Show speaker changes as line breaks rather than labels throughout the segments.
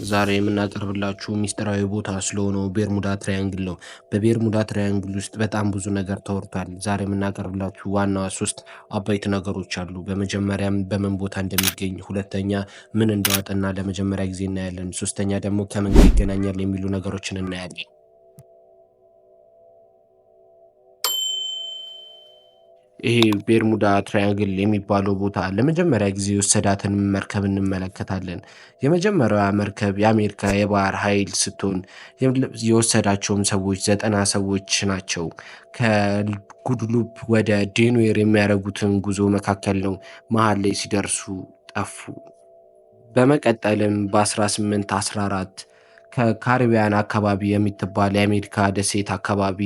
ዛሬ የምናቀርብላችሁ ሚስጥራዊ ቦታ ስለሆነው ቤርሙዳ ትራያንግል ነው። በቤርሙዳ ትራያንግል ውስጥ በጣም ብዙ ነገር ተወርቷል። ዛሬ የምናቀርብላችሁ ዋና ሶስት አበይት ነገሮች አሉ። በመጀመሪያም በምን ቦታ እንደሚገኝ፣ ሁለተኛ ምን እንደዋጠና ለመጀመሪያ ጊዜ እናያለን፣ ሶስተኛ ደግሞ ከምን ጋር ይገናኛል የሚሉ ነገሮችን እናያለን። ይሄ ቤርሙዳ ትራያንግል የሚባለው ቦታ ለመጀመሪያ ጊዜ የወሰዳትን መርከብ እንመለከታለን። የመጀመሪያዋ መርከብ የአሜሪካ የባህር ኃይል ስትሆን የወሰዳቸውም ሰዎች 90 ሰዎች ናቸው። ከጉድሉፕ ወደ ዴንዌር የሚያደርጉትን ጉዞ መካከል ነው መሀል ላይ ሲደርሱ ጠፉ። በመቀጠልም በ1814 ከካሪቢያን አካባቢ የምትባል የአሜሪካ ደሴት አካባቢ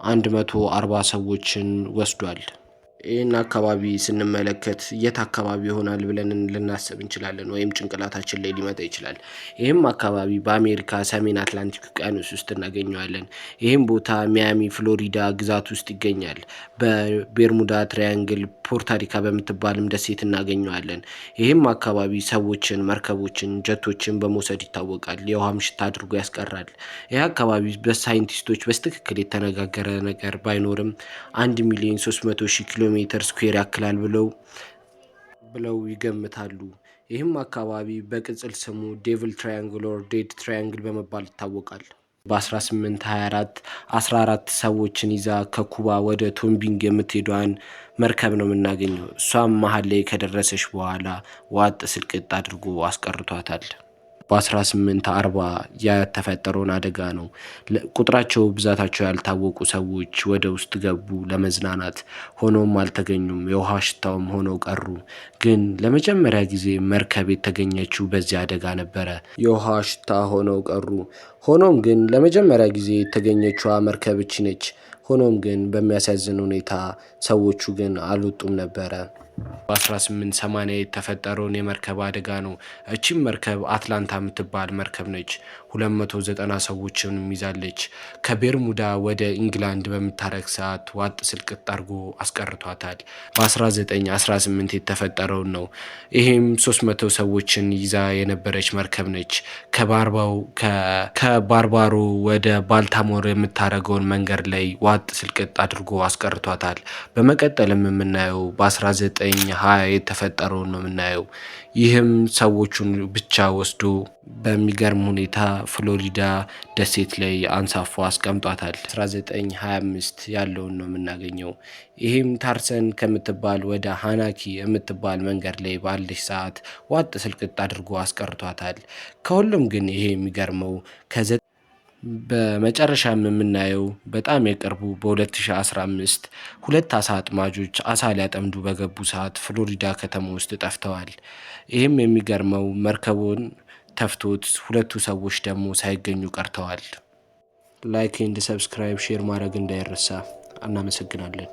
140 ሰዎችን ወስዷል። ይህን አካባቢ ስንመለከት የት አካባቢ ይሆናል ብለን ልናስብ እንችላለን፣ ወይም ጭንቅላታችን ላይ ሊመጣ ይችላል። ይህም አካባቢ በአሜሪካ ሰሜን አትላንቲክ ውቅያኖስ ውስጥ እናገኘዋለን። ይህም ቦታ ሚያሚ ፍሎሪዳ ግዛት ውስጥ ይገኛል። በቤርሙዳ ትራያንግል ፖርታሪካ በምትባልም ደሴት እናገኘዋለን። ይህም አካባቢ ሰዎችን፣ መርከቦችን፣ ጀቶችን በመውሰድ ይታወቃል። የውሃም ሽታ አድርጎ ያስቀራል። ይህ አካባቢ በሳይንቲስቶች በትክክል የተነጋገረ ነገር ባይኖርም 1,300,000 ኪሎ ሜትር square ያክላል ብለው ይገምታሉ። ይህም አካባቢ በቅጽል ስሙ Devil Triangle or Dead Triangle በመባል ይታወቃል። በ1824 14 ሰዎችን ይዛ ከኩባ ወደ ቶምቢንግ የምትሄዷን መርከብ ነው የምናገኘው። እሷም መሀል ላይ ከደረሰች በኋላ ዋጥ ስልቅጥ አድርጎ አስቀርቷታል። በ1840 የተፈጠረውን አደጋ ነው። ቁጥራቸው ብዛታቸው ያልታወቁ ሰዎች ወደ ውስጥ ገቡ ለመዝናናት፣ ሆኖም አልተገኙም። የውሃ ሽታውም ሆነው ቀሩ። ግን ለመጀመሪያ ጊዜ መርከብ የተገኘችው በዚህ አደጋ ነበረ። የውሃ ሽታ ሆነው ቀሩ። ሆኖም ግን ለመጀመሪያ ጊዜ የተገኘችዋ መርከብ እቺ ነች። ሆኖም ግን በሚያሳዝን ሁኔታ ሰዎቹ ግን አልወጡም ነበረ። በ1880 የተፈጠረውን የመርከብ አደጋ ነው። እቺም መርከብ አትላንታ የምትባል መርከብ ነች። 290 ሰዎችንም ይዛለች። ከቤርሙዳ ወደ ኢንግላንድ በምታረግ ሰዓት ዋጥ ስልቅጥ አድርጎ አስቀርቷታል። በ1918 የተፈጠረውን ነው። ይሄም 300 ሰዎችን ይዛ የነበረች መርከብ ነች። ከባርባሮ ወደ ባልታሞር የምታደርገውን መንገድ ላይ ዋጥ ስልቅጥ አድርጎ አስቀርቷታል። በመቀጠልም የምናየው በ1920 የተፈጠረውን ነው የምናየው። ይህም ሰዎቹን ብቻ ወስዶ በሚገርም ሁኔታ ፍሎሪዳ ደሴት ላይ አንሳፎ አስቀምጧታል። 1925 ያለውን ነው የምናገኘው። ይህም ታርሰን ከምትባል ወደ ሃናኪ የምትባል መንገድ ላይ ባለች ሰዓት ዋጥ ስልቅጥ አድርጎ አስቀርቷታል። ከሁሉም ግን ይሄ የሚገርመው በመጨረሻም የምናየው በጣም የቅርቡ በ2015 ሁለት አሳ አጥማጆች አሳ ሊያጠምዱ በገቡ ሰዓት ፍሎሪዳ ከተማ ውስጥ ጠፍተዋል። ይህም የሚገርመው መርከቡን ተፍቶት ሁለቱ ሰዎች ደግሞ ሳይገኙ ቀርተዋል። Like and subscribe share ማድረግ እንዳይረሳ። እናመሰግናለን።